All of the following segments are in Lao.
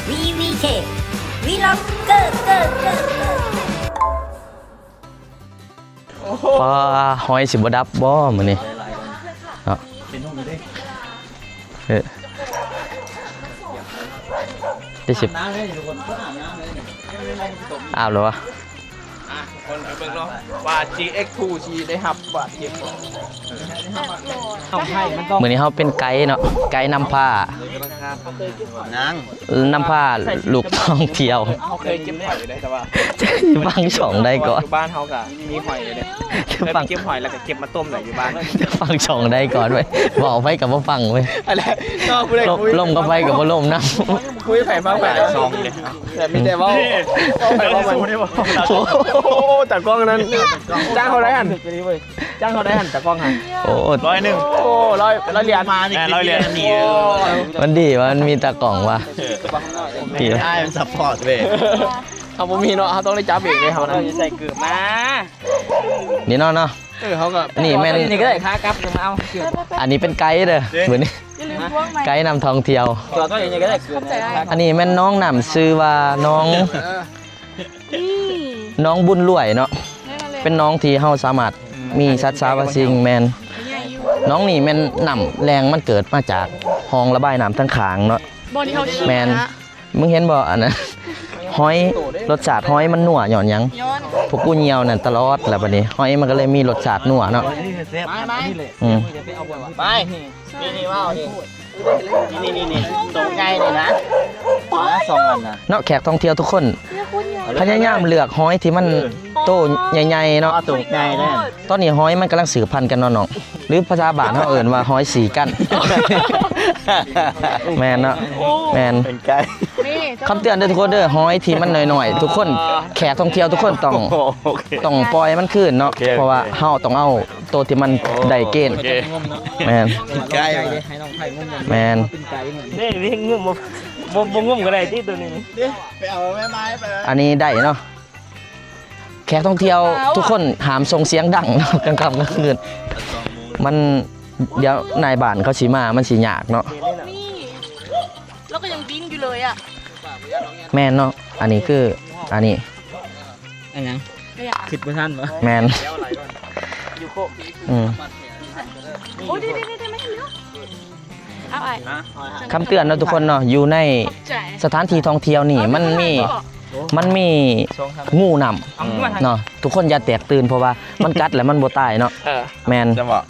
ວີວີເຄ ວີລັອກເກີເກີເກີ ປ້າ ຫອຍຊິບໍ່ດັບບໍ່ມື້ນີ້ເນາະ? ເອີ ໄດ້ຊິ ອາບແລ້ວວະ? ຄົນໄປເບິ່ງເນາະວ່າ ຈີເອັກທູ ຊິໄດ້ຮັບບາດເຈັບບໍ່. ມື້ນີ້ເຮົາເປັນໄກເນາະ ໄກນຳພາ ນາງ ນຳພາລູກທ່ອງທ່ຽວ. ເຮົາເຄີຍເກັບຫອຍຢູ່ເດ້ ແຕ່ວ່າ ຈະຟັງຊ່ອງໃດກ່ອນ? ຢູ່ບ້ານເຮົາກະມີຫອຍຢູ່ເດ້ ເຄີຍໄປເກັບຫອຍແລ້ວກະເກັບມາຕົ້ມໄດ້ຢູ່ບ້ານ. ຈະຟັງຊ່ອງໃດກ່ອນເວີຍ? ເວົ້າໄປກະບໍ່ຟັງເວີຍ ອັນນັ້ນ ລົມ ລົມກັບໄປກະບໍ່ລົມນຳ. ຄຸຍໃຜຟັງໃຜ ສອງເລີຍ ແຕ່ມີແຕ່ເວົ້າ ເວົ້າໃຜເວົ້າມັນ. ໂອ້ໂຫ ຕາກ້ອງນັ້ນ ຈ້າງເຮົາໄດ້ຫັ້ນ ຈ້າງເຮົາໄດ້ຫັ້ນ ຕາກ້ອງຫັ້ນ. ໂອ້ ຮ້ອຍໜຶ່ງ ໂອ້ ຮ້ອຍ ຮ້ອຍຫຼຽນ ມານີ້ ແມ່ນ ຮ້ອຍຫຼຽນນີ້. ມັນດີວ່າມັນມີຕາກ້ອງວ່າ ດີ ອ້າຍມັນຊັບພອດເວີຍ. ເຮົາບໍ່ມີເນາະ ເຮົາຕ້ອງໄດ້ຈັບເອງເລີຍ ເຮົານະ ໃສ່ເກີບມາ ນີ້ເນາະ ເນາະ. ເອີ ເຮົາກະ ນີ້ແມ່ນ ນີ້ກະໄດ້ ຂາກັບມາເອົາ ອັນນີ້ເປັນໄກເດີ ມື້ນີ້ ຢ່າລືມພວງໃໝ່ ໄກນຳທ່ອງທ່ຽວ. ຈອດໄວ້ຢູ່ນີ້ກະໄດ້ ອັນນີ້ແມ່ນໜອງນ້ຳ ຊື່ວ່າໜອງ ໜອງບຸນລວຍເນາະ ເປັນໜອງທີ່ເຮົາສາມາດມີສັດສາວາສິ່ງ. ແມ່ນ ໜອງນີ້ແມ່ນນ້ຳແຫຼ່ງມັນເກີດມາຈາກຮ່ອງລະບາຍນ້ຳທາງຂ້າງເນາະ. ບ່ອນທີ່ເຮົາຂີ່ ແມ່ນ ມຶງເຫັນບໍ່ ອັນນັ້ນ ຫອຍ ລົດຊາດຫອຍມັນນົວຍ້ອນຫຍັງ? ຍ້ອນ ພວກກູຍ່ຽວນັ້ນຕະຫຼອດແລ້ວ ບາດນີ້ຫອຍມັນກະເລີຍມີລົດຊາດນົວເນາະ. ອືມ ໄປ ນີ້ ນີ້ ເວົ້ານີ້ ນີ້ ນີ້ ນີ້ ໂຕໃຫຍ່ນີ້ນະ ສອງອັນນະເນາະ. ແຂກທ່ອງທ່ຽວທຸກຄົນພະຍາຍາມເລືອກຫອຍທີ່ມັນໂຕໃຫຍ່ໆເນາະ ໂຕໃຫຍ່ເດີ. ຕອນນີ້ຫອຍມັນກຳລັງສືບພັນກັນເນາະນ້ອງ ຫຼືພາສາບ້ານເຮົາເອີ້ນວ່າຫອຍສີກັນ. ແມ່ນເນາະ ແມ່ນ ເປັນໄກ ຄຳເຕືອນເດີທຸກຄົນເດີ ຫອຍທີ່ມັນນ້ອຍໆ ທຸກຄົນ ແຂກທ່ອງທ່ຽວທຸກຄົນຕ້ອງ ຕ້ອງປ່ອຍມັນຄືນເນາະ ເພາະວ່າເຮົາຕ້ອງເອົາໂຕທີ່ມັນໄດ້ເກນ. ແມ່ນ ເປັນໄກ ໃຫ້ນ້ອງໄພງຸ້ມ ແມ່ນ ເດ້ ງຸ້ມ ບໍ່ ບໍ່ງຸ້ມກະໄດ້ຕິໂຕນີ້ ເດ້ ໄປເອົາແມ່ໄມ້ໄປ ອັນນີ້ໄດ້ເນາະ. ແຂກທ່ອງທ່ຽວທຸກຄົນຫ້າມສົ່ງສຽງດັງເນາະ ກາງຄ່ຳກາງຄືນ ມັນ ດຽວນາຍບ້ານເຂົາຊິມາ ມັນຊິຍາກເນາະ. ລາວກະຍັງດິ້ນຢູ່ເລີຍອະ. ແມ່ນເນາະ ອັນນີ້ຄື ອັນນີ້ ອັນຫຍັງ? ຄຶດບໍ່ທັນບໍ່? ແມ່ນ ອືມ ໂອ້ ເດ້ໆໆ ເອົາອ້າຍ ຄຳເຕືອນເນາະທຸກຄົນເນາະ ຢູ່ໃນສະຖານທີ່ທ່ອງທ່ຽວນີ້ ມັນມີ ມັນມີງູນ້ຳເນາະ ທຸກຄົນຢ່າແຕກຕື່ນ ເພາະວ່າມັນກັດແລ້ວມັນບໍ່ຕາຍເນາະ. ເອີ ແມ່ນ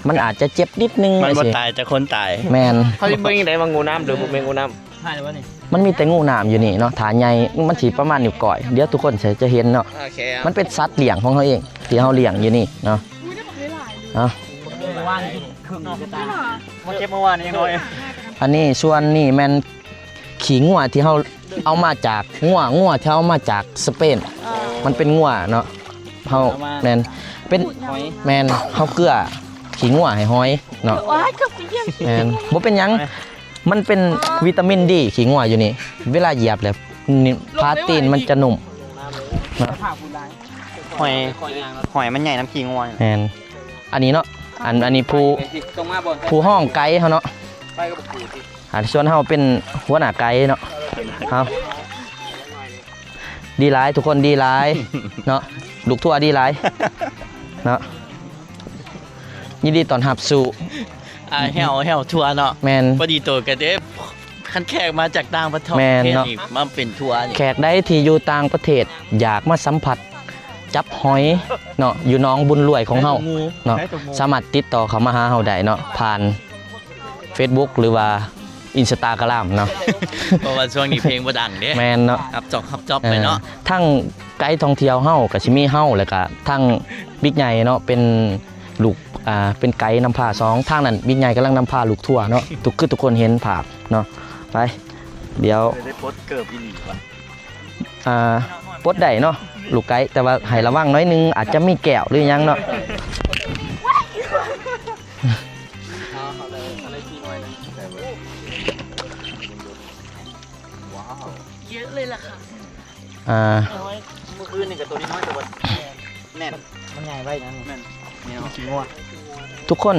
ມັນອາດຈະເຈັບນິດໜຶ່ງ ມັນບໍ່ຕາຍ ແຕ່ຄົນຕາຍ. ແມ່ນ ເຮົາຊິເບິ່ງຈັ່ງໃດວ່າງູນ້ຳ ຫຼືບໍ່ແມ່ນງູນ້ຳ? ມັນມີແຕ່ງູນ້ຳຢູ່ນີ້ເນາະ ຖ້າໃຫຍ່ມັນຊິປະມານນິ້ວກ້ອຍ ດຽວທຸກຄົນຈະເຫັນເນາະ. ມັນເປັນສັດລ້ຽງຂອງເຮົາເອງ ທີ່ເຮົາລ້ຽງຢູ່ນີ້ເນາະ. ເອົາ ມາເກັບເມື່ອວານນີ້ຍັງນ້ອຍ. ອັນນີ້ ສ່ວນນີ້ແມ່ນຂີ້ງົວທີ່ເຮົາເອົາມາຈາກ ງົວ ງົວທີ່ເຮົາເອົາມາຈາກສະເປນ ມັນເປັນງົວເນາະ ເຮົາ ແມ່ນ ເປັນ ແມ່ນ ເຮົາເກືອຂີ້ງົວໃຫ້ຫອຍເນາະ. ແມ່ນ ບໍ່ເປັນຫຍັງ ມັນເປັນວິຕາມິນດີ ຂີ້ງົວຢູ່ນີ້ ເວລາຢຽບແລ້ວ ນີ້ ພາຕີນມັນຈະນຸ້ມເນາະ. ຫອຍ ຫອຍມັນໃຫຍ່ນຳຂີ້ງົວ. ແມ່ນ ອັນນີ້ເນາະ ອັນ ອັນນີ້ຜູ້ ຜູ້ຮ້ອງໄກເຮົາເນາະ. ອັນ ສ່ວນເຮົາເປັນຫົວໜ້າໄກເນາະ. ເຮົາ ດີຫຼາຍ ທຸກຄົນດີຫຼາຍເນາະ ລູກທົວດີຫຼາຍເນາະ. ຍິນດີຕ້ອນຮັບສູ່ ອ່າ ແຮ້ວ ແຮ້ວທົວເນາະ. ແມ່ນ ພໍດີໂຕກະເດ້ ຄັນແຂກມາຈາກຕ່າງປະເທດ ແມ່ນເນາະ ມາເປັນທົວນີ້ ແຂກໃດທີ່ຢູ່ຕ່າງປະເທດ ຢາກມາສຳຜັດຈັບຫອຍເນາະ ຢູ່ໜອງບຸນລວຍຂອງເຮົາເນາະ ສາມາດຕິດຕໍ່ເຂົ້າມາຫາເຮົາໄດ້ເນາະ ຜ່ານ ເຟສບຸກ ຫຼືວ່າ ອິນສະຕາກຣາມເນາະ ເພາະວ່າຊ່ວງນີ້ເພງບໍ່ດັງເດ້. ແມ່ນເນາະ ຮັບຈອບ ຮັບຈອບໄປເນາະ. ເອີ ທັງໄກທ່ອງທ່ຽວເຮົາກະຊິມີເຮົາ ແລ້ວກະທັງບິກໃຫຍ່ເນາະ ເປັນລູກ ອ່າ ເປັນໄກນຳພາສອງ ທາງນັ້ນບິກໃຫຍ່ກຳລັງນຳພາລູກທົວເນາະ ທຸກ ຄືທຸກຄົນເຫັນພາບເນາະ. ໄປ ດຽວ ໄດ້ປົດເກີບອີ່ຫຼີວະ. ອ່າ ປົດໄດ້ເນາະລູກໄກ ແຕ່ວ່າໃຫ້ລະວັງໜ້ອຍໜຶ່ງ ອາດຈະມີແກ້ວ ຫຼືຫຍັງເນາະ. ເຍອະເລີຍລະຄ່ະ. ອ່າ ເມື່ອຄືນນີ້ກະໂຕນ້ອຍໆ ແຕ່ວ່າແໜ້ນ ມັນໃຫຍ່ໄວນະ. ແມ່ນ ນີ້ເນາະ ຂີ້ງົວ. ທຸກຄົນ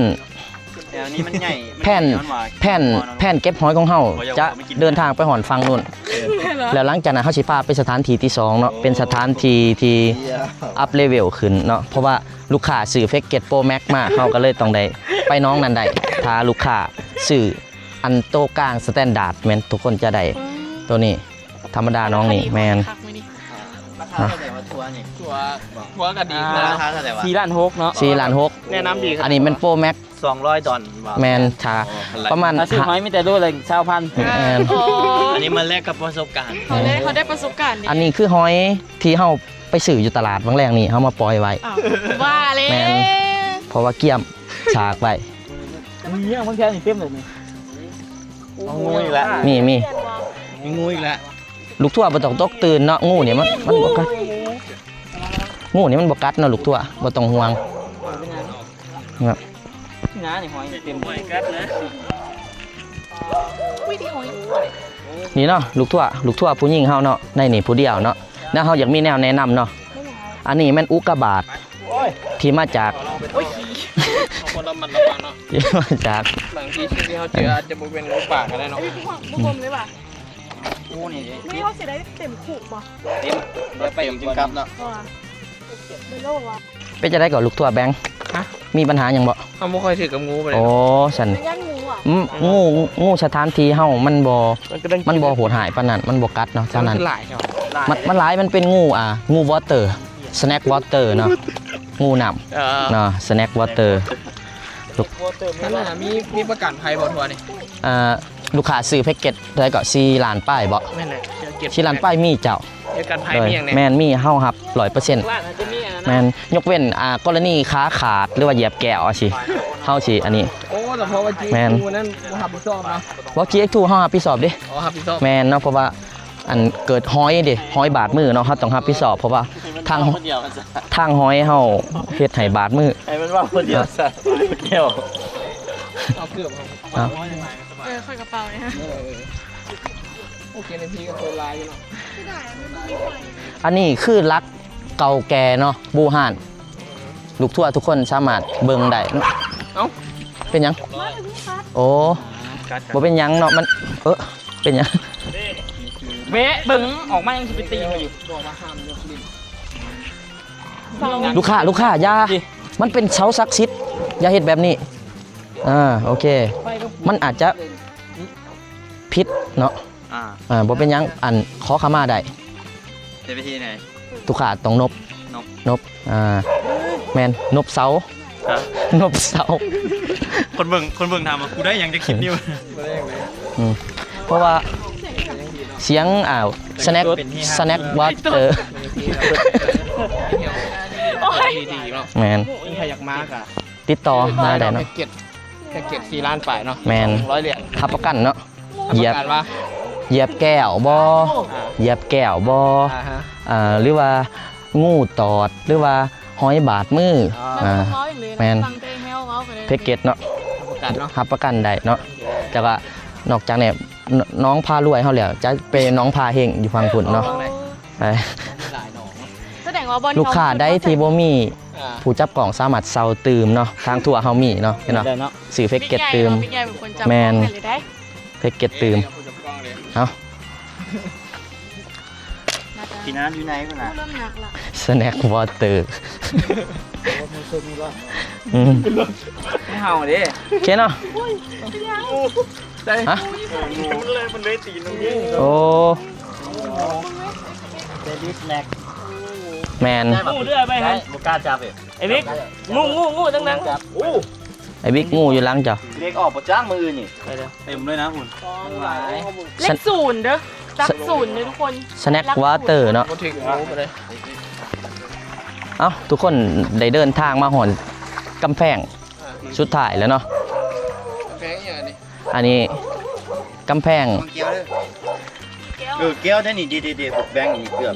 ແຖວນີ້ມັນໃຫຍ່ ແຜນ ແຜນເກັບຫອຍຂອງເຮົາຈະເດີນທາງໄປຮອດຝັ່ງໂນ້ນ. ເອີ ແລ້ວຫຼັງຈາກນັ້ນເຮົາຊິພາໄປສະຖານທີ່ທີສອງເນາະ ເປັນສະຖານທີ່ທີ່ອັບເລເວວຂຶ້ນເນາະ ເພາະວ່າລູກຄ້າຊື້ແພັກເກັດໂປຣແມັກມາ ເຮົາກໍເລີຍຕ້ອງໄດ້ໄປໜອງນັ້ນໄດ້ ຖ້າລູກຄ້າຊື້ອັນໂຕກາງສະແຕນດາດ ແມ່ນທຸກຄົນຈະໄດ້ໂຕນີ້ ທຳມະດາໜອງນີ້ ແມ່ນ ລາຄາເທົ່າໃດວະ ທົວນີ້? ທົວ ທົວກໍດີ ອ່າ ລາຄາເທົ່າໃດວະ? ສີ່ລ້ານຫົກເນາະ ສີ່ລ້ານຫົກ ແນະນຳດີ ອັນນີ້ແມ່ນໂປຣແມັກ ສອງຮ້ອຍດອນ ແມ່ນ ຖ້າ ໂອ້ ປະມານ ຖ້າຊື້ຫອຍມີແຕ່ໂລລະຊາວພັນ ແມ່ນ ອໍ ອັນນີ້ມາແລກກັບປະສົບການ ເຂົາໄດ້ ເຂົາໄດ້ປະສົບການເດ້ ອັນນີ້ຄືຫອຍທີ່ເຮົາໄປຊື້ຢູ່ຕະຫຼາດຫວ່າງແລງນີ້ ເຮົາມາປ່ອຍໄວ້ ອ້າວ ວ່າແລ້ວ ແມ່ນ ເພາະວ່າກຽມສາກໄວ້ ມີຫຍັງບາງເທື່ອນີ້ເຕັມເລີຍນີ້ ເອົາ ມີ ມີ ມີ ມີງູອີກແລ້ວ ລູກທົວບໍ່ຕ້ອງຕົກຕື່ນເນາະ ງູນີ້ມັນ ມັນບໍ່ກັດ ງູນີ້ມັນບໍ່ກັດເນາະ ລູກທົວ ບໍ່ຕ້ອງຫ່ວງ ນະ ງານີ້ຫອຍເຕັມ ຫອຍກັດນະ ອຸ້ຍ ນີ້ຫອຍ ນີ້ເນາະ ລູກທົວ ລູກທົວຜູ້ຍິງເຮົາເນາະ ໃນນີ້ຜູ້ດຽວເນາະ ແລ້ວເຮົາຢາກມີແນວແນະນຳເນາະ ອັນນີ້ແມ່ນອຸກກາບາດ ໂອ້ຍ ທີ່ມາຈາກ ໂອ້ຍ ເຮົາບໍ່ລະມັດລະວັງເນາະ ທີ່ມາຈາກ ບາງທີສິ່ງທີ່ເຮົາເຈີອາດຈະບໍ່ແມ່ນງູປ່າກໍໄດ້ເນາະ ບໍ່ເບິ່ງເລີຍວ່າ ໂອ້ ນີ້ເດ້ ນີ້ເຮົາຊິໄດ້ເຕັມຄຸກບໍ່? ເຕັມ ໄດ້ໄປ ເຕັມຈຶ່ງກັບເນາະ ບໍ່ວ່າ ເປັນໂລວະ ເປັນຈັ່ງໃດກໍລູກທົວແບງ? ຮະ? ມີບັນຫາຫຍັງບໍ່? ເຮົາບໍ່ຄ່ອຍຖືກກັບງູປານໃດ ໂອ້ ຊັ້ນ ຢ້ານງູຫວາ? ອືມ ງູ ງູສະຖານທີ່ເຮົາມັນບໍ່ ມັນບໍ່ໂຫດຮ້າຍປານນັ້ນ ມັນບໍ່ກັດເນາະ ສະນັ້ນ ມັນຫຼາຍ ມັນ ມັນຫຼາຍ ມັນເປັນງູ ອ່າ ງູວອເຕີ ສະແນັກວອເຕີເນາະ ງູນ້ຳ ເອີ ເນາະ ສະແນັກວອເຕີ ລູກ ນັ້ນນະ ມີ ມີປະກັນໄພບໍ່ ທົວນີ້? ອ່າ ລູກຄ້າຊື້ແພັກເກັດເທົ່າໃດເກາະ ສີ່ລ້ານປາຍບໍ່? ແມ່ນແຫຼະ ສີ່ລ້ານປາຍ ມີເຈົ້າ ປະກັນໄພມີຫຍັງແດ່? ແມ່ນ ມີ ເຮົາຮັບຮ້ອຍເປີເຊັນ ແມ່ນ ຍົກເວັ້ນ ອ່າ ກໍລະນີຂາຂາດ ຫຼືວ່າຢຽບແກ້ວຈັ່ງຊີ້ ເຮົາຊິອັນນີ້ ໂອ້ ແຕ່ເພາະວ່າຈີເອັກທູນັ້ນບໍ່ຮັບຜິດຊອບເນາະ ບໍ່ ຈີເອັກທູເຮົາຮັບຜິດຊອບເດ້ ອໍ ຮັບຜິດຊອບ ແມ່ນເນາະ ເພາະວ່າ ອັນເກີດຮອຍເດ້ ຮອຍບາດມືເນາະ ເຮົາຕ້ອງຮັບຜິດຊອບ ເພາະວ່າທາງ ທາງຮອຍເຮົາເຮັດໃຫ້ບາດມື ໃຫ້ມັນເວົ້າຄົນດຽວຊະ ແກ້ວ ເອົາເກືອບ ເອີ ຂ້ອຍກະເປົານີ້ ເອີ ໂອເຄ ໃນທີ່ກໍຄົນຫຼາຍຢູ່ເນາະ ອັນນີ້ຄືຫຼັກເກົ່າແກ່ເນາະ ບູຮານ ລູກທົວທຸກຄົນສາມາດເບິ່ງໄດ້ເນາະ ເອົ້າ ເປັນຫຍັງ? ໂອ້ ບໍ່ເປັນຫຍັງເນາະ ມັນ ເອີ ເປັນຫຍັງ? ແວະເບິ່ງ ອອກມາຍັງຊິໄປຕີມັນຢູ່ ລູກຄ້າ ລູກຄ້າ ຢ່າ ມັນເປັນເສົາສັກສິດ ຢ່າເຮັດແບບນີ້ ອ່າ ໂອເຄ ມັນອາດຈະຜິດເນາະ ອ່າ ອ່າ ບໍ່ເປັນຫຍັງ ອັນ ຂໍຂະມາໄດ້ ເປັນວິທີໃດ? ລູກຄ້າຕ້ອງນົບ ນົບ ນົບ ອ່າ ແມ່ນ ນົບເສົາ ຮະ? ນົບເສົາ ຄົນເບິ່ງ ຄົນເບິ່ງຖາມວ່າ ກູໄດ້ຫຍັງຈາກຄລິບນີ້ວະ? ອືມ ເພາະວ່າສຽງ ອ່າ ສະແນັກ ສະແນັກວອເຕີ ໂອ້ຍ ດີໆເນາະ ແມ່ນ ໃຜຢາກມາກະຕິດຕໍ່ມາໄດ້ເນາະ ແພັກເກັດ ແພັກເກັດສີ່ລ້ານປາຍເນາະ ແມ່ນ ສອງຮ້ອຍຫຼຽນ ຮັບປະກັນເນາະ ຢຽບ ປະກັນວ່າ ຢຽບແກ້ວບໍ່ ອ່າ ຢຽບແກ້ວບໍ່ ອ່າຮະ ເອີ ຫຼືວ່າງູຕອດ ຫຼືວ່າຫອຍບາດມື ອ່າ ອ່າ ແມ່ນ ແພັກເກັດເນາະ ຮັບປະກັນເນາະ ຮັບປະກັນໄດ້ເນາະ ແຕ່ວ່ານອກຈາກນີ້ ນ- ນ້ອງພາລວຍເຮົາແລ້ວ ຈະເປັນນ້ອງພາເຮັງຢູ່ຝັ່ງພຸ້ນເນາະ ເອີ ສະແດງວ່າບ່ອນ ລູກຄ້າໃດທີ່ບໍ່ມີ ອ່າ ຜູ້ຈັບກ້ອງສາມາດເຊົ່າຕື່ມເນາະ ທາງທົວເຮົາມີເນາະ ເຫັນບໍ່ ຊື້ແພັກເກັດຕື່ມ ແມ່ນ ແພັກເກັດຕື່ມ ເອົາ ກິນນ້ຳຢູ່ໃນພຸ້ນນະ ສະແນັກວອເຕີ ອືມ ເຮົາເດ້ ໂອເຄເນາະ ໄດ້ ຮະ ມັນເລີຍ ມັນເລີຍຕີນ ໂອ້ ເດວິດແມັກ ແມ່ນ ງູເດືອໄປຫັ້ນ ບໍ່ກ້າຈັບເອງ ໄອ້ວິກ ງູ ງູ ງູ ດັງໆ ໂອ້ ໄອ້ວິກ ງູຢູ່ຫຼັງເຈົ້າ ເລກອອກບໍ່ຈັກມື້ອື່ນນີ້ ໄປເດີ ເຕັມເລີຍນະ ຫຸ່ນ ເລກສູນເດີ ຫຼັກສູນເດີທຸກຄົນ ສະແນັກວອເຕີເນາະ ບໍ່ຖືກງູປານໃດ ເອົ້າ ທຸກຄົນໄດ້ເດີນທາງມາຮອດກຳແພງສຸດທ້າຍແລ້ວເນາະ ກຳແພງອີ່ຫຍັງນີ້? ອັນນີ້ກຳແພງ ແກ້ວເດີ ເອີ ແກ້ວເດ້ນີ້ ເດໆໆ ແບ່ງນີ້ເກືອບ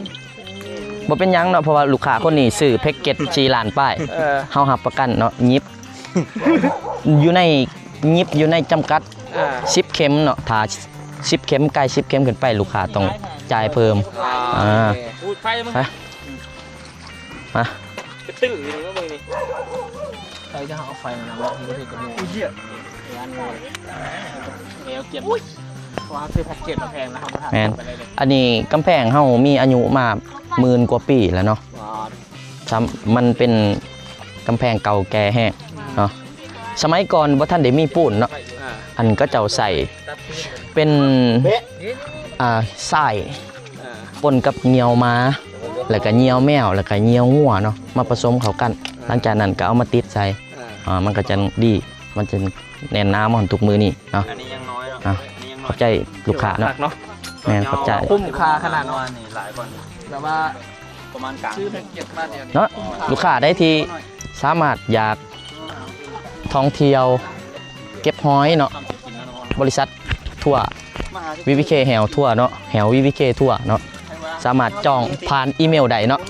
ບໍ່ເປັນຫຍັງເນາະ ເພາະວ່າລູກຄ້າຄົນນີ້ຊື້ແພັກເກັດສີ່ລ້ານປາຍ ເອີ ເຮົາຮັບປະກັນເນາະ ຍິບ ຢູ່ໃນ ຍິບຢູ່ໃນຈຳກັດ ອ່າ ສິບເຂັມເນາະ ຖ້າສິບເຂັມ ໃກ້ສິບເຂັມຂຶ້ນໄປ ລູກຄ້າຕ້ອງຈ່າຍເພີ່ມ ອ່າ ອ່າ ໂອເຄ ຫະ ໄປຕຶ້ງຢູ່ເບິ່ງນີ້ ໃຜຈະເອົາໄຟມານຳ ບໍ່ຖືກກັບໝູ່ ເອີ ແນວເກັບ ອຸ້ຍ ເພາະວ່າເຮົາຊື້ແພັກເກັດມາແພງນະ ເຮົາບໍ່ທັນ ແມ່ນ ໄປເລີຍເດ້ ອັນນີ້ກຳແພງເຮົາມີອາຍຸມາໝື່ນກວ່າປີແລ້ວເນາະ. ອໍ ຊ້ຳ ມັນເປັນກຳແພງເກົ່າແກ່ແຮງເນາະ. ສະໄໝກ່ອນບໍ່ທັນໄດ້ມີປູນເນາະ ອ່າ ອັນເຂົາເຈົ້າໃຊ້ເປັນ ອ່າ ຊາຍ ອ່າ ປົນກັບຍ່ຽວໝາ ແລ້ວກະຍ່ຽວແມວ ແລ້ວກະຍ່ຽວງົວເນາະ ມາປະສົມເຂົ້າກັນ. ອ່າ ຫຼັງຈາກນັ້ນກະເອົາມາຕິດໃສ່ ອ່າ ອ່າ ມັນກະຈັ່ງດີ ມັນຈຶ່ງແໜ້ນໜາມາຮອດທຸກມື້ນີ້ເນາະ. ອັນນີ້ຍັງນ້ອຍເນາະ ອ່າ ອັນນີ້ຍັງນ້ອຍ ຂອບໃຈລູກຄ້າເນາະ. ແມ່ນ ຂອບໃຈ. ຄຸ້ມຄ່າຂະໜາດເນາະ ແບບວ່າປະມານກາງ ຊື້ແພັກເກັດມາດຽວນີ້ເນາະ. ລູກຄ້າໃດທີ່ສາມາດຢາກທ່ອງທ່ຽວເກັບຫອຍເນາະ ບໍລິສັດທົວ ວີວີເຄ ແຮວທົວເນາະ ແຮວ ວີວີເຄ ທົວເນາະ ສາມາດຈອງຜ່ານອີເມວໄດ້ເນາະ.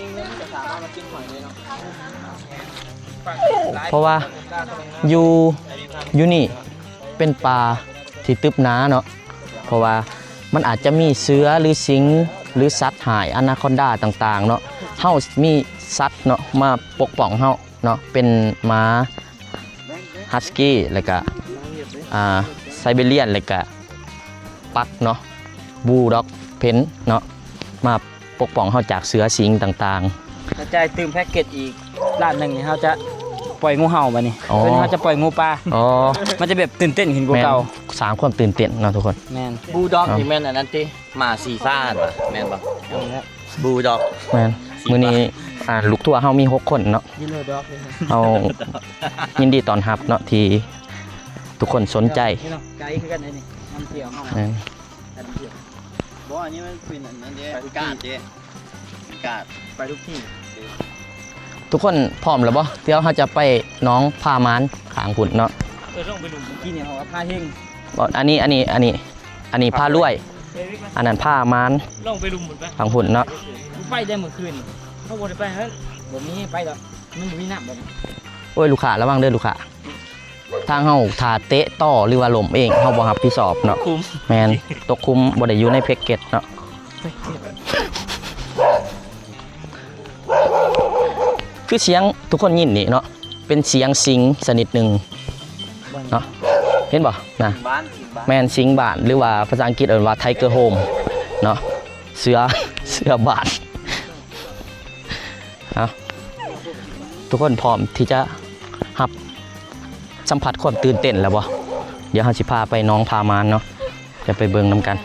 ເພາະວ່າຢູ່ ຢູ່ນີ້ເປັນປ່າທີ່ຕຶບໜາເນາະ ເພາະວ່າມັນອາດຈະມີເສືອ ຫຼື ສິງ ຫຼື ສັດຮ້າຍ ອານາຄອນດາຕ່າງໆເນາະ. ເຮົາມີສັດເນາະມາປົກປ້ອງເຮົາເນາະ ເປັນໝາຮັສກີ ແລ້ວກະ ອ່າ ໄຊເບຣຽນ ແລ້ວກະປັກເນາະ ບູລດັອກ ເພັນເນາະ ມາ ປົກປ້ອງເຮົາຈາກເສືອສິງຕ່າງໆ. ຖ້າຈ່າຍຕື່ມແພັກເກັດອີກລ້ານໜຶ່ງນີ້ ເຮົາຈະປ່ອຍງູເຫົ່າບາດນີ້. ອໍ ເພິ່ນ ເຮົາຈະປ່ອຍງູປ່າ. ອໍ ມັນຈະແບບຕື່ນເຕັ້ນຂຶ້ນກວ່າເກົ່າ ແມ່ນ ສ້າງຄວາມຕື່ນເຕັ້ນເນາະທຸກຄົນ. ແມ່ນ ບູລດັອກນີ້ແມ່ນອັນນັ້ນຕິ ໝາສີຟ້າຫັ້ນຫວາ ແມ່ນບໍ່? ແມ່ນແລ້ວ ບູລດັອກ ແມ່ນ. ມື້ນີ້ ອ່າ ລູກທົວເຮົາມີຫົກຄົນເນາະ ເຮົາຍິນດີຕ້ອນຮັບເນາະ ທີ່ທຸກຄົນສົນໃຈ. ໄກຄືກັນເດ້ນີ້ ນຳທ່ຽວເຮົາ ແມ່ນ. ບໍ່ ອັນນີ້ມັນເປັນອັນນັ້ນເດ້ ກາດເດ້ ກາດ ໄປທຸກທີ່. ທຸກຄົນພ້ອມແລ້ວບໍ່? ດຽວເຮົາຈະໄປໜອງຜາໝານຂ້າງພຸ້ນເນາະ. ເອີ ລົງໄປລຸ່ມ ກີ້ນີ້ເຮົາວ່າຜາເຮັງ. ບໍ່ ອັນນີ້ ອັນນີ້ ອັນນີ້ ອັນນີ້ຜາລວຍ ອັນນັ້ນຜາໝານ ລົງໄປລຸ່ມພຸ້ນໄປ ຂ້າງພຸ້ນເນາະ. ໄປໄດ້ມື້ຄືນ ເຮົາບໍ່ໄດ້ໄປຫັ້ນ ບໍ່ມີໃຜດອກ ມັນບໍ່ມີນ້ຳ. ໂອ້ຍ ລູກຄ້າ ລະວັງເດີລູກຄ້າ. ທາງເຮົາຖ້າເຕະຕໍ່ ຫຼືວ່າລົ້ມເອງ ເຮົາບໍ່ຮັບຜິດຊອບເນາະ. ແມ່ນ ຕົກຂຸມ ບໍ່ໄດ້ຢູ່ໃນແພັກເກັດເນາະ. ຄືສຽງທຸກຄົນຍິນນີ້ເນາະ ເປັນສຽງສິງຊະນິດໜຶ່ງເນາະ. ເຫັນບໍ່ນະ? ແມ່ນສິງບ້ານ ຫຼືວ່າພາສາອັງກິດເອີ້ນວ່າ Tiger Home ເນາະ ເສືອ ເສືອບ້ານ. ເອົາ ທຸກຄົນພ້ອມທີ່ຈະຮັບສຳຜັດຄວາມຕື່ນເຕັ້ນແລ້ວບໍ່? ດຽວເຮົາຊິພາໄປໜອງຜາໝານເນາະ ຈະໄປເບິ່ງນຳກັນ.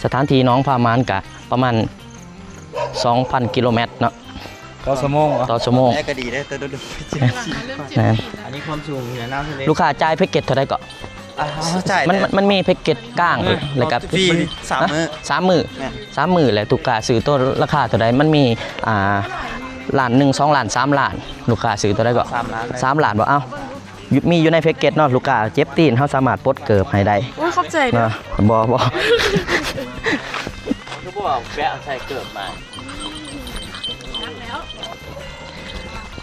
ສະຖານທີ່ໜອງຜາໝານກະປະມານສອງພັນກິໂລແມັດເນາະ ຕໍ່ຊົ່ວໂມງ. ຕໍ່ຊົ່ວໂມງ ແມ່ກໍດີເດ້ ແຕ່ດົນໆ. ແມ່ນ ອັນນີ້ຄວາມສູງຢູ່ໃນນ້ຳທະເລ. ລູກຄ້າຈ່າຍແພັກເກັດເທົ່າໃດເກາະ? ອ່າ ເຮົາຈ່າຍ ມັນ ແຕ່ ມັນ ມັນມີແພັກເກັດກາງ ແມ່ນ ແລ້ວກໍຟຣີສາມມື້ ສາມມື້. ແມ່ນ ສາມມື້ ແລ້ວລູກຄ້າຊື້ໂຕລາຄາເທົ່າໃດ? ມັນມີ ອ່າ ລ້ານໜຶ່ງ ສອງລ້ານ ສາມລ້ານ ລູກຄ້າຊື້ໂຕໃດເກາະ? ສາມລ້ານ ສາມລ້ານບໍ່? ເອົ້າ ຢູ່ ມີຢູ່ໃນແພັກເກັດເນາະ ລູກຄ້າເຈັບຕີນ ເຮົາສາມາດປົດເກີບໃຫ້ໄດ້. ໂອ້ຍ ຂອບໃຈເດີ. ບໍ່ ບໍ່ ຄືບໍ່ແປະໃສ່ເກີບມາ.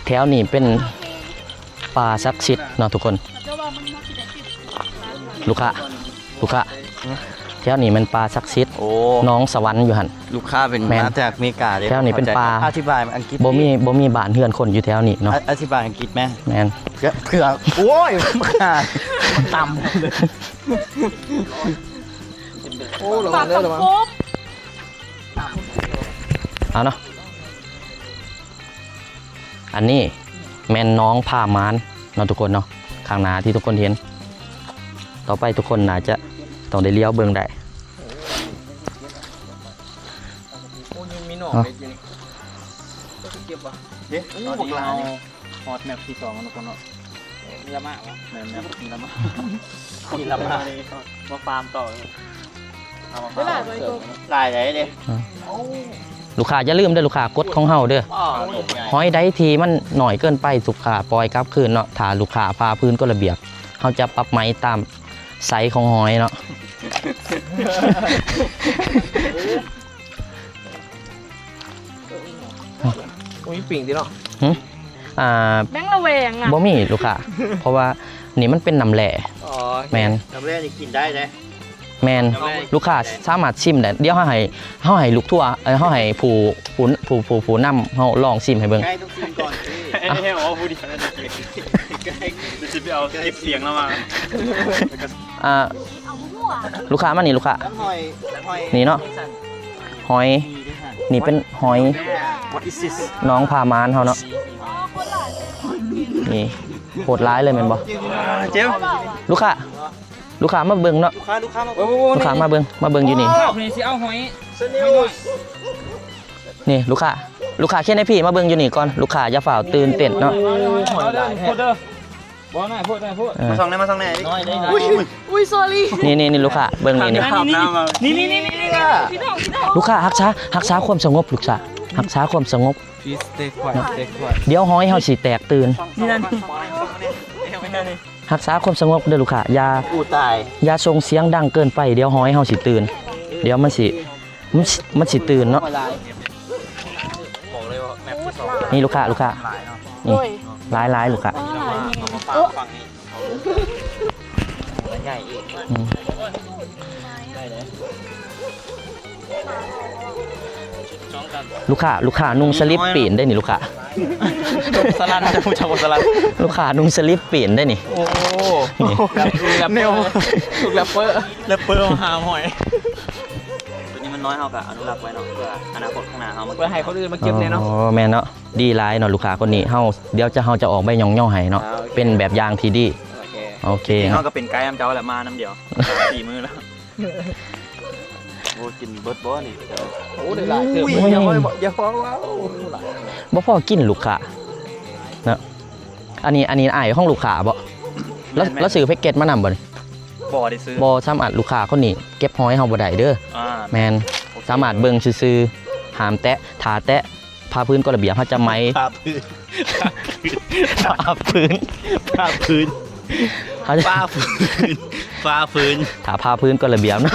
ແຖວນີ້ເປັນ ປ່າສັກສິດເນາະທຸກຄົນ. ລູກຄ້າ ລູກຄ້າ ແຖວນີ້ແມ່ນປ່າສັກສິດ. ໂອ້ ໜອງສະຫວັນຢູ່ຫັ້ນ. ລູກຄ້າເປັນ ແມ່ນ ມາຈາກເມກາເດ້. ແຖວນີ້ເປັນປ່າ ອະທິບາຍອັງກິດ ບໍ່ມີ ບໍ່ມີບ້ານເຮືອນຄົນຢູ່ແຖວນີ້ເນາະ. ອະ ອະທິບາຍອັງກິດແມ່. ແມ່ນ ເຜືອກ ໂອ້ຍ ຕຳ. ໂອ້ ລະວັງເດີ ລະວັງ. ເອົາເນາະ. ອັນນີ້ແມ່ນໜອງຜາໝານເນາະທຸກຄົນເນາະ ຂ້າງໜ້າທີ່ທຸກຄົນເຫັນ. ຕໍ່ໄປທຸກຄົນໜ້າຈະຕ້ອງໄດ້ຫຼຽວເບິ່ງໄດ້. ໂອ້ ມີໜອງເດ້ຢູ່ນີ້ ເກັບບໍ່? ເດ້ ໂອ້ ບັກຫຼາຍນີ້. ຮອດແມັບທີສອງແລ້ວເນາະ. ມີລະມະວະ? ແມ່ນ ມີລະມະ ມີລະມະ ມາຟາມຕໍ່. ເອົາມາຟາມ ໄດ້ຫຼາຍບໍ່? ຫຼາຍໃດເດ້. ອ່າ ລູກຄ້າຢ່າລືມເດີ ລູກຄ້າກົດຂອງເຮົາເດີ. ອໍ ຫອຍໃດທີ່ມັນໜ້ອຍເກີນໄປ ລູກຄ້າປ່ອຍກັບຄືນເນາະ. ຖ້າລູກຄ້າຝ່າຝືນກົດລະບຽບ ເຮົາຈະປັບໃໝຕາມໄຊຂອງຫອຍເນາະ. ໂອ້ຍ ປິງຕິເນາະ. ຫຶ? ອ່າ ແບງລະແວງອະ. ບໍ່ມີລູກຄ້າ ເພາະວ່ານີ້ມັນເປັນນ້ຳແຮ່. ອໍ ແມ່ນ ນ້ຳແຮ່ນີ້ກິນໄດ້ເດ້. ແມ່ນ ນ້ຳແຮ່ ລູກຄ້າສາມາດຊິມໄດ້. ດຽວເຮົາໃຫ້ ເຮົາໃຫ້ລູກທົວ ເອີ ເຮົາໃຫ້ຜູ້ ຜູ້ ຜູ້ ຜູ້ ຜູ້ນຳເຮົາລອງຊິມໃຫ້ເບິ່ງ. ໃກ້ຕ້ອງຊິມກ່ອນເດ້. ໃຫ້ເອົາຜູ້ດຽວນັ້ນ ດຽວຊິໄປເອົາເກັບສຽງລາວມາ. ອ່າ ລູກຄ້າມານີ້ ລູກຄ້າ ຫອຍ ຫອຍ ນີ້ເນາະ ຫອຍ ນີ້ເປັນຫອຍ What is this? ໜອງຜາມານເຮົາເນາະ. ນີ້ໂຄດຫຼາຍເລີຍແມ່ນບໍ່? ເຈມ ລູກຄ້າ ລູກຄ້າມາເບິ່ງເນາະ ລູກຄ້າ ລູກຄ້າມາເບິ່ງ ລູກຄ້າມາເບິ່ງ ມາເບິ່ງຢູ່ນີ້. ນີ້ລູກຄ້າ ລູກຄ້າເຄນໃຫ້ພີ່ມາເບິ່ງຢູ່ນີ້ກ່ອນ ລູກຄ້າຢ່າຟ້າວຕື່ນເຕັ້ນເນາະ. ບໍ່ນາໂພດ ນາໂພດ ເອີ ມາສ່ອງແດ່ ມາສ່ອງແດ່. ອຸ້ຍ ອຸ້ຍ sorry ນີ້ໆໆ ລູກຄ້າເບິ່ງນີ້ ນີ້ ນີ້ ພີ່ນ້ອງ ພີ່ນ້ອງ ລູກຄ້າຮັກສາ ຮັກສາຄວາມສະຫງົບ ລູກຄ້າຮັກສາຄວາມສະຫງົບ. Please stay quiet, stay quiet. ດຽວຫອຍເຮົາຊິແຕກຕື່ນ. ນີ້ນັ້ນ ຮັກສາຄວາມສະຫງົບເດີລູກຄ້າ ຢ່າ ອູ້ຕາຍ ຢ່າສົ່ງສຽງດັງເກີນໄປ ດຽວຫອຍເຮົາຊິຕື່ນ ດຽວມັນຊິ ມັນຊິ ມັນຊິຕື່ນເນາະ. ນີ້ລູກຄ້າ ລູກຄ້າ ນີ້ ໂອ້ຍ ຫຼາຍໆ ລູກຄ້າ ເອີ ຫຼາຍແຮງ ເອີ ໃຫຍ່ອີກ ອືມ ລູກຄ້າ ລູກຄ້ານຸ່ງສະລິບປີນໄດ້ນີ້ລູກຄ້າ. ສະລັນ ຈະຮູ້ຈັກບໍ່ສະລັນ? ລູກຄ້ານຸ່ງສະລິບປີນໄດ້ນີ້. ໂອ້ ນີ້ ແຣັບເປີ ແຣັບເປີ ແຣັບເປີຫາຫອຍ. ຕົວນີ້ມັນນ້ອຍ ເຮົາກໍອະນຸລັກໄວ້ເນາະ ເພື່ອອະນາຄົດຂ້າງໜ້າເຮົາມາ ເພື່ອໃຫ້ຄົນອື່ນມາເກັບແດ່ເນາະ. ອໍ ແມ່ນເນາະ ດີຫຼາຍເນາະ ລູກຄ້າຄົນນີ້ ເຮົາ ດຽວຈະ ເຮົາຈະອອກໃບຍ້ອງຍໍໃຫ້ເນາະ. ອ່າ ໂອເຄ ເປັນແບບຢ່າງທີ່ດີ. ໂອເຄ ໂອເຄ ເຮົາກໍເປັນໄກນຳເຈົ້າແຫຼະ ມານຳດຽວ ສີ່ມື້ແລ້ວ. ໂອ້ ກິນເບິດບໍ່ນີ້? ໂອ້ ໄດ້ຫຼາຍເຕີບ. ໂອ້ຍ ຢ່າເວົ້າ ຢ່າເວົ້າ ບໍ່ພໍກິນລູກຄ້າເນາະ. ອັນນີ້ ອັນນີ້ອ້າຍຂອງລູກຄ້າບໍ່? ລາວ ລາວຊື້ແພັກເກັດມານຳບໍ່ນີ້? ບໍ່ໄດ້ຊື້ ບໍ່ສາມາດ ລູກຄ້າຄົນນີ້ເກັບຫອຍເຮົາບໍ່ໄດ້ເດີ. ອ່າ ແມ່ນ ສາມາດເບິ່ງຊື່ໆ ຫ້າມແຕະ ຖ້າແຕະ ຜ້າພື້ນກົດລະບຽບເຮົາຈະໄໝ້ ຜ້າພື້ນ ຜ້າພື້ນ ຜ້າພື້ນ ຜ້າພື້ນ ຜ້າພື້ນ ຜ້າພື້ນ ຖ້າຜ້າພື້ນກົດລະບຽບເນາະ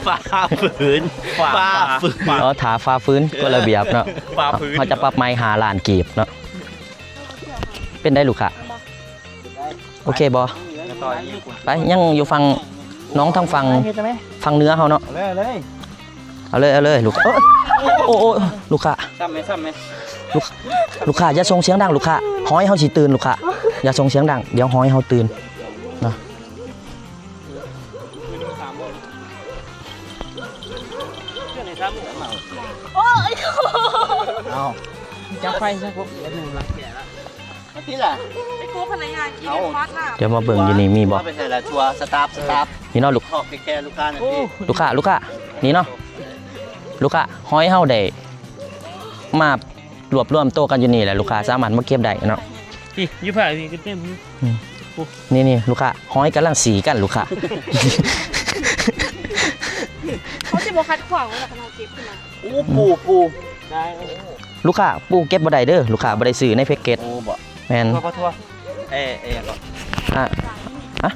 ຜ້າຟື້ນ ຜ້າ ຜ້າຟື້ນ ອໍ ຖ້າຝ່າຝືນກົດລະບຽບເນາະ ຜ້າຟື້ນ ເຮົາຈະປັບໃໝຫ້າລ້ານກີບເນາະ. ເປັນໄດ໋ລູກຄ້າ? ໂອເຄບໍ່? ໄປ ຍັງຢູ່ຝັ່ງ ນ້ອງທາງຝັ່ງ ຝັ່ງເໜືອເຮົາເນາະ. ເອົາເລີຍ ເອົາເລີຍ ເອົາເລີຍລູກ. ໂອ້ ໂອ້ ລູກຄ້າ ຊ້ຳໄໝ ຊ້ຳໄໝ? ລູກ ລູກຄ້າຢ່າສົ່ງສຽງດັງລູກຄ້າ ຫອຍເຮົາຊິຕື່ນລູກຄ້າ ຢ່າສົ່ງສຽງດັງ ດຽວຫອຍເຮົາຕື່ນເນາະ. ໂອ້ຍ ເອົາ ຈັບໄຟຊະພວກ ດຽວມາເບິ່ງຢູ່ນີ້ມີບໍ່? ໄປໃສລະ ທົວ ສະຕາຟ ສະຕາຟ ນີ້ເນາະລູກ ຮອກແກ່ລູກຄ້ານັ້ນ ໂອ້ ພີ່ ລູກຄ້າ ລູກຄ້າ ນີ້ເນາະ ລູກຄ້າ ຫອຍເຮົາໄດ້ມາລວບລວມໂຕກັນຢູ່ນີ້ແຫຼະ ລູກຄ້າສາມາດມາເກັບໄດ້ເນາະ. ນີ້ ຢູ່ພາກນີ້ກໍເຕັມ ອືມ ນີ້ໆ ລູກຄ້າ ຫອຍກຳລັງສີກັນລູກຄ້າ ເຂົາຊິບໍ່ຂັດຂວາງເວລາເຮົາເກັບຂຶ້ນມາ. ໂອ້ ປູ ປູ ລູກຄ້າ ປູເກັບບໍ່ໄດ້ເດີ ລູກຄ້າບໍ່ໄດ້ຊື້ໃນແພັກເກັດ. ໂອ້ ບໍ່ ແມ່ນ ທົ່ວ ທົ່ວ ເອ ເອ ຫຍັງເກາະ ອ່າ ຮະ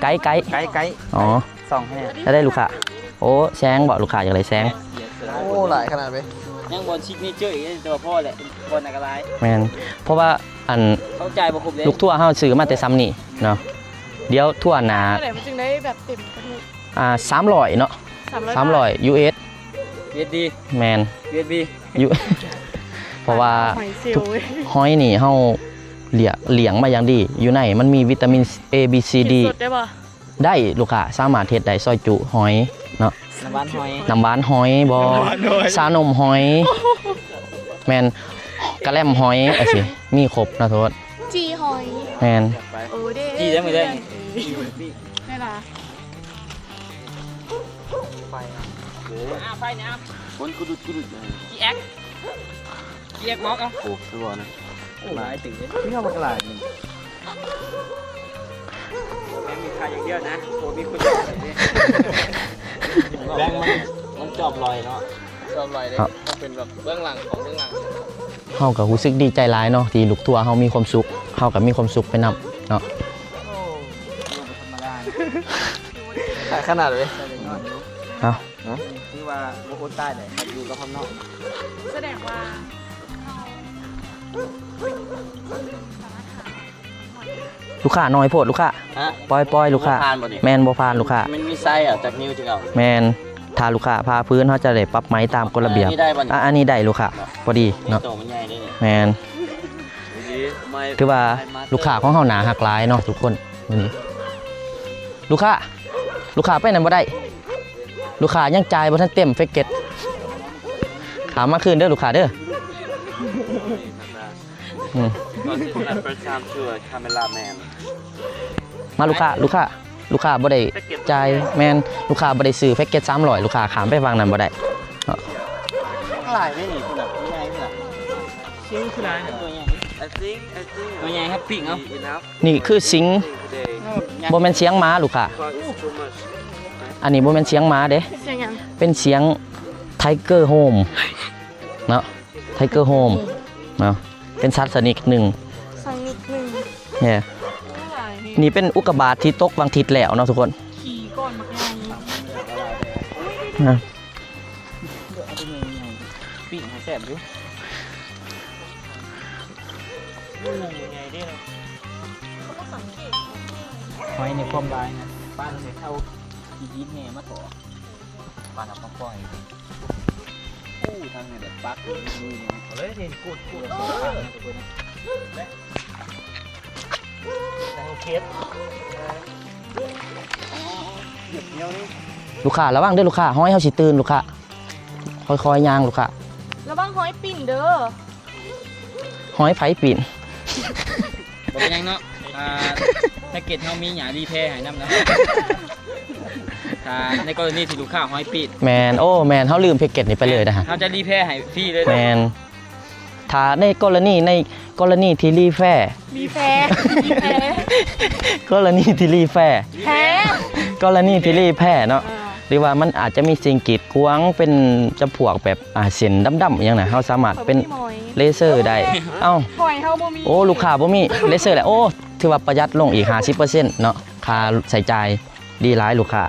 ໄກ ໄກ ໄກ ໄກ ອໍ ສ່ອງໃຫ້ແດ່ ໄດ້ລູກຄ້າ. ໂອ້ ແຊງບໍ່ ລູກຄ້າຢາກໄດ້ແຊງ. ໂອ້ ຫຼາຍຂະໜາດເວີຍ ຍັງບ່ອນຊິກເນເຈີອີກ ແຕ່ວ່າພໍແຫຼະ ບ່ອນນັ້ນກໍຫຼາຍ. ແມ່ນ ເພາະວ່າ ອັນ ເຂົາຈ່າຍບໍ່ຄົບເດ້ ລູກທົວເຮົາຊື້ມາແຕ່ຊ່ຳນີ້ເນາະ ດຽວທົວໜ້າ ເທົ່າໃດມັນຈຶ່ງໄດ້ແບບເຕັມກະດູກ? ອ່າ ສາມຮ້ອຍເນາະ ສາມຮ້ອຍ ສາມຮ້ອຍ ຢູເອສ ຢູເອສດີ ແມ່ນ ຢູເອສບີ ຢູ ເພາະວ່າຫອຍເຊວ ທຸກ ເວີຍ ຫອຍນີ້ເຮົາລ້ຽງ ລ້ຽງມາຢ່າງດີ ຢູ່ໃນມັນມີວິຕາມິນ ເອ ບີ ຊີ ດີ ກິນສົດໄດ້ບໍ່? ໄດ້ລູກຄ້າ ສາມາດເຮັດໄດ້ ຊອຍຈຸຫອຍເນາະ ນ້ຳຫວານຫອຍ ນ້ຳຫວານຫອຍບໍ່ ຊານົມຫອຍ ແມ່ນ ກະແລັມຫອຍ ຈັ່ງຊີ້ ມີຄົບເນາະ ໂທດ ຈີ່ຫອຍ ແມ່ນ ໂອເດ ຈີ່ໄດ້ມື້ໃດນີ້? ໄດ້ລະ ໄຟນະ ອ່າ ໄຟນະ ຄົນກຸດຸດກຸດຸດ ຈີ່ແອັກ ແຍກໝອກເອົາ ໂອ້ ຄືວ່ານະ ໂອ້ ຫຼາຍຕື່ມເດ້ ເຮົາບັກຫຼາຍນີ້ ແມ່ນມີຂາຍຢ່າງດຽວນະ ໂອ້ ມີຄົນຢາກໄດ້ເດ້ ແບງມັນ ມັນຈອບລອຍເນາະ ຈອບລອຍເດ້ ເຮົາເປັນແບບເບື້ອງຫຼັງຂອງເບື້ອງຫຼັງ. ເຮົາກໍຮູ້ສຶກດີໃຈຫຼາຍເນາະ ທີ່ລູກທົວເຮົາມີຄວາມສຸກ ເຮົາກໍມີຄວາມສຸກໄປນຳເນາະ. ໂອ້ ບໍ່ທຳມະດາ ຂາຍຂະໜາດເລີຍ ເອົາ ຖືວ່າບໍ່ອົດຕາຍເດ້ ຢູ່ກັບພວກນ້ອງ ສະແດງວ່າເຮົາ ລູກຄ້າໜ້ອຍໂພດ ລູກຄ້າ ຮະ ປ່ອຍໆ ລູກຄ້າ ບໍ່ຜ່ານບໍ່ນີ້? ແມ່ນ ບໍ່ຜ່ານລູກຄ້າ ມັນມີໄຊ ອາ ຈັກນິ້ວຈຶ່ງເອົາ? ແມ່ນ ຖ້າລູກຄ້າຜ່າພື້ນ ເຮົາຈະໄດ້ປັບໃໝຕາມກົດລະບຽບ. ອ່າ ອັນນີ້ໄດ້ບໍ່ນີ້? ອ່າ ອັນນີ້ໄດ້ລູກຄ້າ ພໍດີເນາະ ໂຕມັນໃຫຍ່ເດ້ນີ້ ແມ່ນ. ຖືວ່າລູກຄ້າຂອງເຮົາໜ້າຮັກຫຼາຍເນາະທຸກຄົນ. ນີ້ລູກຄ້າ ລູກຄ້າໄປນັ້ນບໍ່ໄດ້ ລູກຄ້າຍັງຈ່າຍບໍ່ທັນເຕັມແພັກເກັດ. ຂ້າມມາຄືນເດີລູກຄ້າເດີ. ອືມ This is my first time to a cameraman. ມາລູກຄ້າ ລູກຄ້າ ລູກຄ້າບໍ່ໄດ້ຈ່າຍ ແມ່ນ ລູກຄ້າບໍ່ໄດ້ຊື້ແພັກເກັດສາມຮ້ອຍ ລູກຄ້າຂ້າມໄປຝັ່ງນັ້ນບໍ່ໄດ້. ຫຼາຍເດ້ນີ້ ພຸ້ນນະ ໃຫຍ່ພຸ້ນນະ. ຊິງຄືຫຼາຍ I think I think ຕົວໃຫຍ່ ຮັບປີ້ງເອົາ. ນີ້ຄືສິງ ບໍ່ແມ່ນສຽງໝາລູກຄ້າ. ອັນນີ້ບໍ່ແມ່ນສຽງໝາເດ້ ສຽງຫຍັງ? ເປັນສຽງ Tiger Home ເນາະ. Tiger Home ເນາະ ເປັນສັດຊະນິດໜຶ່ງ ຊະນິດໜຶ່ງ. ນີ້ເປັນອຸກກາບາດທີ່ຕົກວັນອາທິດແລ້ວເນາະທຸກຄົນ. ຂີ່ກ່ອນບັກໃຫຍ່ ນະ ປີ້ງໃຫ້ແຊບຢູ່. ຫອຍໃນຄວາມຫຼາຍນະ ປານເອົາຂີ້ຫີນແຫ່ມາເທາະ. ປານເອົາມາປ່ອຍ. ໂອ້ ທາງນີ້ແບບປັກເລີຍ ເອົາເລີຍນີ້ ກູດໆ ເອົາເລີຍ. ລູກຄ້າລະວັງເດີລູກຄ້າ ຫອຍເຮົາຊິຕື່ນລູກຄ້າ ຄ່ອຍໆຍ່າງລູກຄ້າ ລະວັງຫອຍປິ່ນເດີ. ຫອຍໃຜປິ່ນ? ບໍ່ເປັນຫຍັງເນາະ ອ່າ ແພັກເກັດເຮົາມີຫຍ້າຣີແພໃຫ້ນຳເນາະ. ຖ້າໃນກໍລະນີທີ່ລູກຄ້າຫອຍປີ້ນ ແມ່ນ ໂອ້ ແມ່ນ ເຮົາລືມແພັກເກັດນີ້ໄປເລີຍນະ ເຮົາຈະຣີແພໃຫ້ຟຣີເລີຍ. ແມ່ນ ຖ້າໃນກໍລະນີ ໃນກໍລະນີທີ່ຣີແພ ຣີແພ ຣີແພ ກໍລະນີທີ່ຣີແພ ແພ ກໍລະນີທີ່ຣີແພເນາະ ອ່າ ຫຼືວ່າມັນອາດຈະມີສິ່ງກີດຂວາງ ເປັນຈຳພວກແບບ ອ່າ ເສັ້ນດຳໆ ອີ່ຫຍັງນະ ເຮົາສາມາດເປັນເລເຊີໄດ້. ເອົ້າ ຫອຍເຮົາບໍ່ມີ ໂອ້ ລູກຄ້າບໍ່ມີເລເຊີແລ້ວ. ໂອ້ ຖືວ່າປະຢັດລົງອີກຫ້າສິບເປີເຊັນເນາະ ຄ່າໃຊ້ຈ່າຍ. ດີຫຼາຍລູກຄ້າ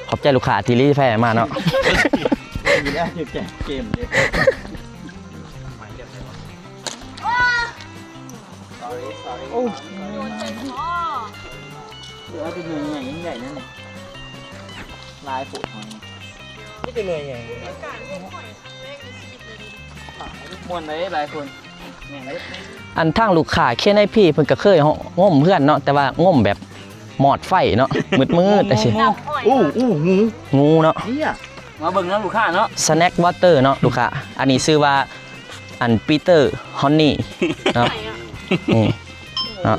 ຂອບໃຈລູກຄ້າທີ່ຣີແພມາເນາະ. ໂອ້ ເອົາແຕ່ໜ່ວຍໃຫຍ່ໆ ນັ້ນແຫຼະ ຫຼາຍໂພດ ມີແຕ່ໜ່ວຍໃຫຍ່ ມ່ວນເດ້ຫຼາຍຄົນ. ອັນທາງລູກຄ້າ ເຄນໄອພີ ເພິ່ນກໍເຄີຍງົມເຮືອນເນາະ ແຕ່ວ່າງົມແບບມອດໄຟເນາະ ມືດໆ ຈັ່ງຊີ້. ອູ້ ອູ້ ງູ ງູເນາະ. ມາເບິ່ງນຳລູກຄ້າເນາະ ສະແນັກວອເຕີເນາະລູກຄ້າ. ອັນນີ້ຊື່ວ່າ ອັນ ປີເຕີ ຮອນນີເນາະ. ນີ້ເນາະ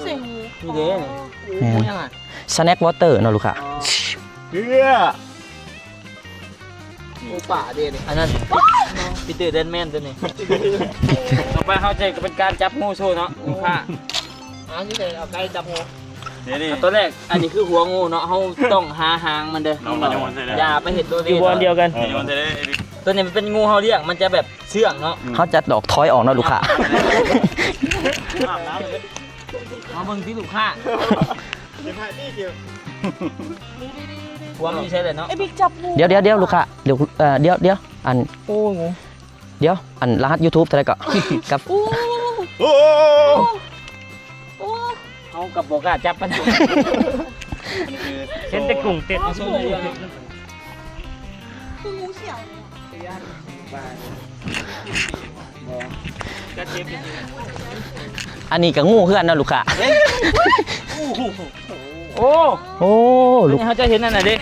ນີ້ເດ້ ແມ່ນ ສະແນັກວອເຕີເນາະລູກຄ້າ. ເອີ ໝູປ່າເດ້ນີ້ ອັນນັ້ນ ປີເຕີແດນແມນຕົວນີ້. ຕໍ່ໄປເຮົາຈະເປັນການຈັບງູໂຊເນາະ ລູກຄ້າ. ອ່າ ນີ້ເດ້ ເອົາໄກ່ຈັບງູ ນີ້ໆ ຕົວແລກ ອັນນີ້ຄືຫົວງູເນາະ ເຮົາຕ້ອງຫາຫາງມັນເດີ ຢ່າໄປເຮັດໂດເລ ຢູ່ບ່ອນດຽວກັນ. ຕົວນີ້ມັນເປັນງູເຮົາລ້ຽງ ມັນຈະແບບເຊື່ອງເນາະ. ເຮົາຈະດອກຖອຍອອກເນາະລູກຄ້າ. ມາເບິ່ງຕິລູກຄ້າ ຫົວມັນຢູ່ໃສແຫຼະເນາະ. ດຽວໆໆ ລູກຄ້າ ດຽວ ເອີ ດຽວໆ ອັນ ໂອ້ຍ ດຽວ ອັນ ລະຫັດຢູທູບເທົ່າໃດເກາະ? ກັບ ໂອ້ ໂອ້ ໂອ້ ເຮົາກໍບໍ່ກ້າຈັບປານໃດ ເຫັນແຕ່ກຸ້ງເຕັ້ນ ຄືງູສຽວ. ອັນນີ້ກໍງູເຮືອນເນາະລູກຄ້າ. ໂອ້ ໂອ້ ລູກ ເຮົາຈະເຫັນອັນນັ້ນເດ້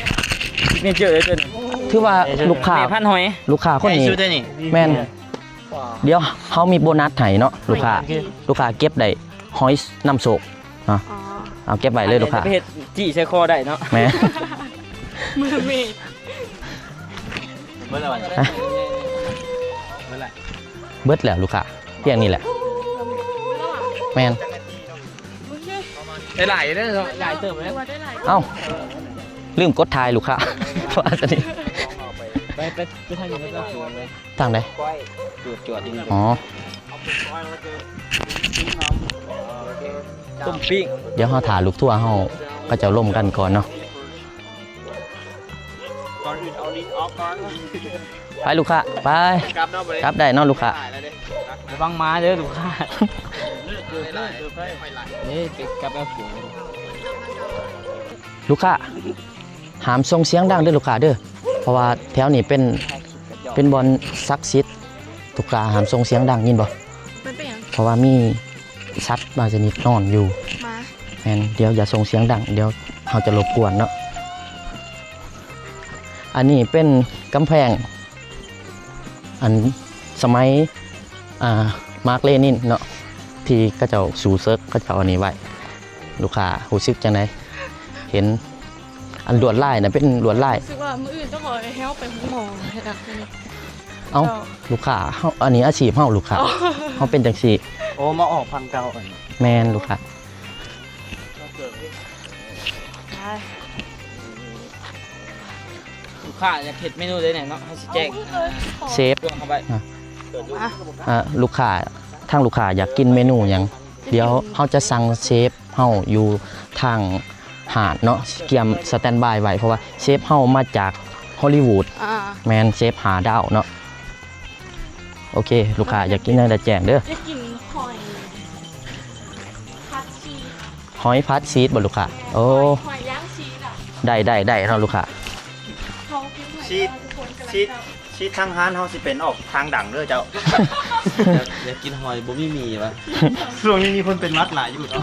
ຊິກເນເຈີເລີຍຕົວນີ້. ຖືວ່າລູກຄ້າ ແມ່ພັນຫອຍ ລູກຄ້າຄົນນີ້ ແມ່ນ. ດຽວເຮົາມີໂບນັດໃຫ້ເນາະລູກຄ້າ ລູກຄ້າເກັບໄດ້ຫອຍນຳໂຊກເນາະ. ເອົາເກັບໄວ້ເລີຍລູກຄ້າ ໄປເຮັດຈີ້ໃສ່ຄໍໄດ້ເນາະ. ແມ່ນ ເບີເມດ. ເບິດແລ້ວ ເບິດແລ້ວລູກຄ້າ ພຽງນີ້ແຫຼະ. ແມ່ນ ໄດ້ຫຼາຍເດີເນາະ ຫຼາຍເຕີບເລີຍ. ເອົ້າ ລືມກົດຖ່າຍລູກຄ້າ ວ່າຊະນີ້. ໄປ ໄປ ໄປທາງນີ້ ໄປທາງນີ້. ທາງໃດ? ອໍ ຕົ້ມປີ້ງ. ດຽວເຮົາຖ້າລູກທົວເຮົາ ເຂົາເຈົ້າລົມກັນກ່ອນເນາະ. ໄປລູກຄ້າ ໄປ ກັບໄດ້ເນາະລູກຄ້າ. ລະວັງໝາເດີລູກຄ້າ. ເອີ ກັບແລ້ວ ລູກຄ້າ ຫ້າມສົ່ງສຽງດັງເດີລູກຄ້າເດີ ເພາະວ່າແຖວນີ້ເປັນ ເປັນບ່ອນສັກສິດ. ລູກຄ້າຫ້າມສົ່ງສຽງດັງ ຍິນບໍ່? ມັນເປັນຫຍັງ? ເພາະວ່າມີ ສັດບາງຊະນິດນອນຢູ່. ໝາ ແມ່ນ, ດຽວຢ່າສົ່ງສຽງດັງ, ດຽວເຮົາຈະລົບກວນເນາະ. ອັນນີ້ເປັນກຳແພງ ອັນສະໄໝ ອ່າ ມາກເລນິນເນາະ ທີ່ເຂົາເຈົ້າສູ້ເສິກ ເຂົາເຈົ້າເອົານີ້ໄວ້. ລູກຄ້າຮູ້ສຶກຈັ່ງໃດ ເຫັນອັນລວດລາຍນະ ເປັນລວດລາຍ? ຮູ້ສຶກວ່າມື້ອື່ນຕ້ອງເອົາໄອ້ແຮ້ວໄປໂຮງໝໍໃຫ້ດັກນີ້. ເອົ້າ ເຈົ້າ ລູກຄ້າເຮົາ ອັນນີ້ອາຊີບເຮົາ ລູກຄ້າ ອໍ ເຮົາເປັນຈັ່ງຊີ້. ໂອ້ ມາອອກຝັ່ງເກົ່າອັນນີ້. ແມ່ນ ລູກຄ້າ. ລູກຄ້າຢາກເຮັດເມນູໃດແດ່ເນາະ ເຮົາຊິແຈ້ງ ເຊຟ ເຂົ້າໄປ. ອ່າ ອ່າ ລູກຄ້າ ທາງລູກຄ້າຢາກກິນເມນູຫຍັງ? ດຽວເຮົາຈະສັ່ງເຊຟເຮົາຢູ່ທາງຮ້ານເນາະ ກຽມສະແຕນບາຍໄວ້ ເພາະວ່າເຊຟເຮົາມາຈາກຮອລລີວູດ. ອ່າ ແມ່ນ ເຊຟຫ້າດາວເນາະ. ໂອເຄ ລູກຄ້າຢາກກິນຫຍັງໃດແຈ້ງເດີ. ຢາກກິນຫອຍຜັດຊີສ. ຫອຍຜັດຊີສບໍ່ລູກຄ້າ? ໂອ້ ຫອຍ ຫອຍຍ່າງຊີສອະ. ໄດ້ ໄດ້ ໄດ້ເນາະລູກຄ້າ. ເຮົາກິນຫອຍ ຊີສ ຊີສ ຊີສທາງຮ້ານເຮົາຊິເປັນອອກທາງດັງເດີເຈົ້າ. ຢາກ ຢາກກິນຫອຍບໍ່ມີໝີ່ຫວາ? ຊ່ວງນີ້ມີຄົນເປັນຫວັດຫຼາຍຢູ່ເນາະ.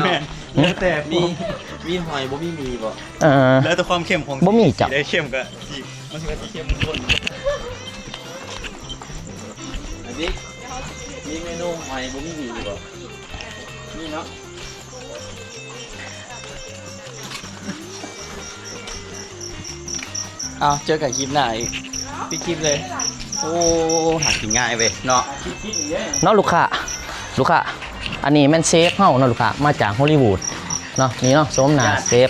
ແມ່ນ ແລ້ວແຕ່ ມີ ມີຫອຍບໍ່ມີໝີ່ບໍ່? ເອີ ແລ້ວແຕ່ຄວາມເຂັ້ມຂອງ ບໍ່ມີເຈົ້າ. ໄດ້ເຂັ້ມກໍ ມັນກໍຊິເຂັ້ມຂຸ້ນ. ອັນນີ້ມີເມນູຫອຍບໍ່ມີໝີ່ບໍ່? ມີເນາະ. ເອົາ ເຈີກັນຄລິບໜ້າອີກ. ປິດຄລິບເລີຍ. ໂອ້ ຫາກິນງ່າຍເວີຍເນາະ. ເນາະລູກຄ້າ ລູກຄ້າ ອັນນີ້ແມ່ນເຊຟເຮົາເນາະລູກຄ້າ ມາຈາກຮອລລີວູດເນາະ. ນີ້ເນາະ ໂສມໜ້າເຊຟ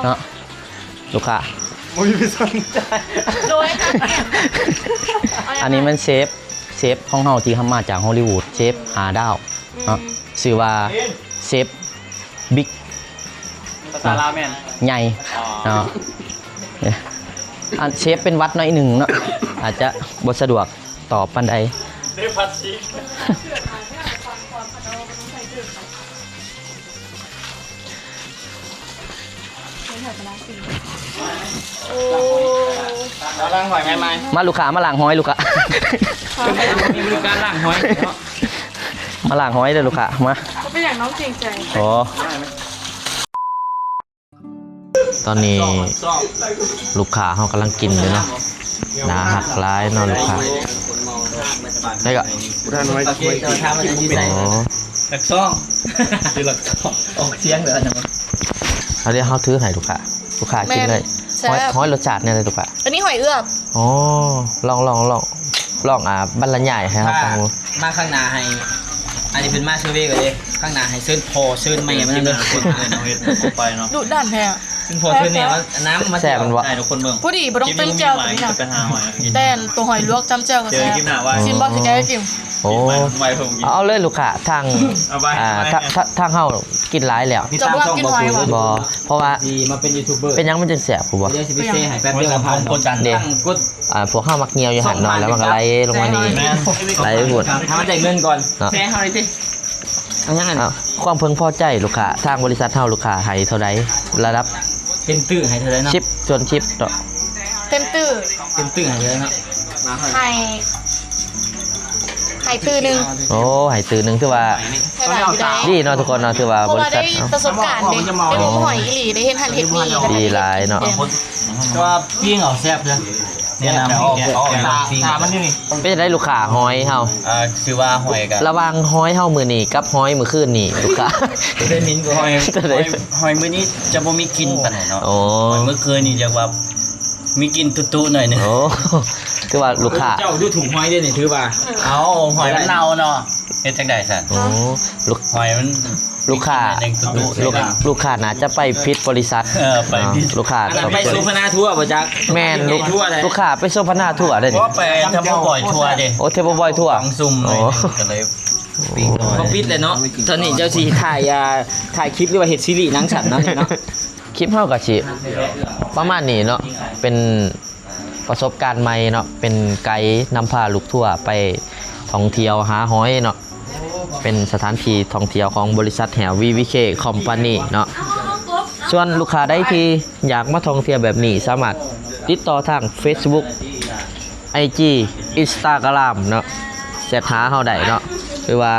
ເນາະ. ລູກຄ້າ ບໍ່ມີຜູ້ສົນໃຈ. ໂດຍ ອັນນີ້ແມ່ນເຊຟ ເຊຟຂອງເຮົາທີ່ເຮົາມາຈາກຮອລລີວູດ ເຊຟຫ້າດາວເນາະ. ອືມ ຊື່ວ່າເຊຟບິກ ພາສາລາວແມ່ນໃຫຍ່ເນາະ. ອັນເຊຟເປັນຫວັດໜ້ອຍໜຶ່ງເນາະ ອາດຈະບໍ່ສະດວກຕອບປານໃດ. ມາລ້າງຫອຍໃໝ່ໆ. ມາລູກຄ້າ ມາລ້າງຫອຍລູກຄ້າ. ມີບໍລິການລ້າງຫອຍເນາະ. ມາລ້າງຫອຍເດີລູກຄ້າ ມາ. ບໍ່ເປັນຫຍັງ ນ້ອງເກງໃຈ. ອໍ ຕອນນີ້ລູກຄ້າເຮົາກຳລັງກິນຢູ່ເນາະ. ໜ້າຮັກຫຼາຍເນາະລູກຄ້າ. ແລ້ວກໍ ບໍ່ທັນໄວ້ ໄວ້ກິນ. ອໍ ຫຼັກສອງ ຄືຫຼັກສອງ ອອກສຽງເດີ. ອັນນີ້ເຮົາຖືໃຫ້ລູກຄ້າ ລູກຄ້າກິນເລີຍ. ແມ່ນ ແຊບ. ຫອຍ ຫອຍລົດຊາດແນວໃດລູກຄ້າ? ອັນນີ້ຫອຍເອືອບ. ອໍ ລອງ ລອງ ລອງ ລອງ ອ່າ ບັນລະຍາຍໃຫ້ເຮົາຟັງດູ. ມາຄັ້ງໜ້າໃຫ້ ອັນນີ້ເພິ່ນມາເຊີເວກ່ອນເດ້. ຄັ້ງໜ້າໃຫ້ເຊີນພໍ່ເຊີນແມ່ມານຳເດີ. ເພິ່ນເອົາເຮັດໄປເນາະ ດຸດັນແທ້. ເຊີນພໍ່ເຊີນແມ່ມາ ນ້ຳມາແຊບແມ່ນບໍ່? ໃຫ້ທຸກຄົນເບິ່ງ. ພໍດີບໍ່ຕ້ອງເຕີມແຈ່ວຕົວນີ້ນະ. ແຕ່ຕົວຫອຍລວກຈ້ຳແຈ່ວກໍແຊບ. ຊິມບໍ່? ຊິແກ້ວໃຫ້ກິນ. ໂອ້ ເອົາເລີຍລູກຄ້າ. ທາງ ອ່າ ທາງເຮົາກິນຫຼາຍແລ້ວ. ເຈົ້າບໍ່ກິນຫອຍຫວາ? ບໍ່ ເພາະວ່າ ເປັນຫຍັງມັນຈຶ່ງແຊບຮູ້ບໍ່? ເປັນຫຍັງ? ເດ້ ອ່າ ພວກເຮົາມັກຍ່ຽວຢູ່ຫັ້ນເນາະ ແລ້ວມັນກໍໄຫຼລົງມານີ້ ໄຫຼພຸ້ນ. ຖ້າມັນໄດ້ເງິນກ່ອນ ເນາະ ແຊເຮົາໄດ້ຕິ. ເອົາຫຍັງຫັ້ນ? ອ່າ ຄວາມເພິ່ງພໍໃຈລູກຄ້າ ທາງບໍລິສັດເຮົາ ລູກຄ້າໃຫ້ເທົ່າໃດ? ລະດັບ ເຕັມຕື້ໃຫ້ເທົ່າໃດເນາະ? ສິບສ່ວນສິບເນາະ. ເຕັມຕື້ ເຕັມຕື້ໃຫ້ເທົ່າໃດເນາະ? ໃຫ້ ໃຫ້ຕື້ໜຶ່ງ. ໂອ້ ໃຫ້ຕື້ໜຶ່ງ ຖືວ່າ ໃຫ້ຫຼາຍຢູ່ເດ້ ດີເນາະທຸກຄົນເນາະ. ຖືວ່າ ເພາະວ່າ ບໍລິສັດ ໄດ້ປະສົບການເດ້ ໄດ້ລົງຫອຍອີ່ຫຼີ ໄດ້ເຮັດຫັ້ນເຮັດນີ້ ດີຫຼາຍເນາະ. ແຕ່ວ່າປີ້ງເອົາແຊບເດີ ແນະນຳ ຕາ ຕາມັນຢູ່ນີ້. ເປັນຈັ່ງໃດລູກຄ້າ ຫອຍເຮົາ? ເອີ ຄືວ່າຫອຍກະ ລະຫວ່າງຫອຍເຮົາມື້ນີ້ກັບຫອຍມື້ຄືນນີ້ ລູກຄ້າ ໄດ້ມິນກວ່າຫອຍ ຫອຍ ຫອຍມື້ນີ້ຈະບໍ່ມີກິ່ນປານໃດເນາະ. ໂອ້ ຫອຍມື້ຄືນນີ້ຈະວ່າມີກິ່ນຕຸໆໜ້ອຍໜຶ່ງ. ໂອ້ ຖືວ່າລູກຄ້າ ເຈົ້າດູຖົງຫອຍເດ້ນີ້ ຖືວ່າ ເອົາ ຫອຍມັນເນົ່າເນາະ. ເຮັດຈັ່ງໃດຊັ້ນ? ໂອ້ ລູກ ຫອຍມັນ ລູກຄ້າ ລູກ ລູກຄ້າໜ້າຈະໄປຜິດບໍລິສັດ. ເອີ ໄປຜິດ ລູກຄ້າ ອັນນັ້ນໄປໂສພະນາທົວບໍ່ຈັກ? ແມ່ນ ລູກ ລູກຄ້າໄປໂສພະນາທົວເດ້ນີ້. ບໍ່ ໄປທຳບໍ່ບ່ອຍທົວເດ້. ໂອ້ ເທບບໍ່ບ່ອຍທົວ ສອງຊຸ່ມ. ໂອ້ ກໍເລີຍປິດເລີຍ ບໍ່ປິດແລ້ວເນາະ. ຕອນນີ້ເຈົ້າຊິຖ່າຍ ອ່າ ຖ່າຍຄລິບ ຫຼືວ່າເຮັດຊີຣີໜັງສັ້ນເນາະນີ້ເນາະ? ຄລິບເຮົາກໍຊິປະມານນີ້ເນາະ ເປັນ ປະສົບການໃໝ່ເນາະ ເປັນໄກນຳພາລູກທົວໄປທ່ອງທ່ຽວຫາຫອຍເນາະ ເປັນສະຖານທີ່ທ່ອງທ່ຽວຂອງບໍລິສັດແຮວ ວີວີເຄ ຄອມພານີ ເນາະ. ສ່ວນລູກຄ້າໃດທີ່ຢາກມາທ່ອງທ່ຽວແບບນີ້ ສາມາດຕິດຕໍ່ທາງເຟສບຸກ ໄອຈີ ອິນສະຕາກຣາມເນາະ. ແຊັດຫາເຮົາໄດ້ເນາະ ຫຼືວ່າ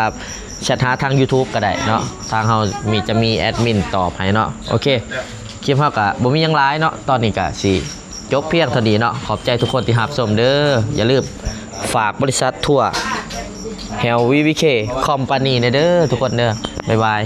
ແຊັດຫາທາງ YouTube ກໍໄດ້ເນາະ ທາງເຮົາມີ ຈະມີແອດມິນຕອບໃຫ້ເນາະ. ໂອເຄ ຄລິບເຮົາກໍບໍ່ມີຫຍັງຫຼາຍເນາະ ຕອນນີ້ກໍຊິຈົບພຽງເທົ່ານີ້ເນາະ. ຂອບໃຈທຸກຄົນທີ່ຮັບຊົມເດີ. ຢ່າລືມຝາກບໍລິສັດທົວ ແຮວ ວີ ວີ ເຄ ຄອມພານີ ແດ່ເດີທຸກຄົນເດີ. ບາຍບາຍ.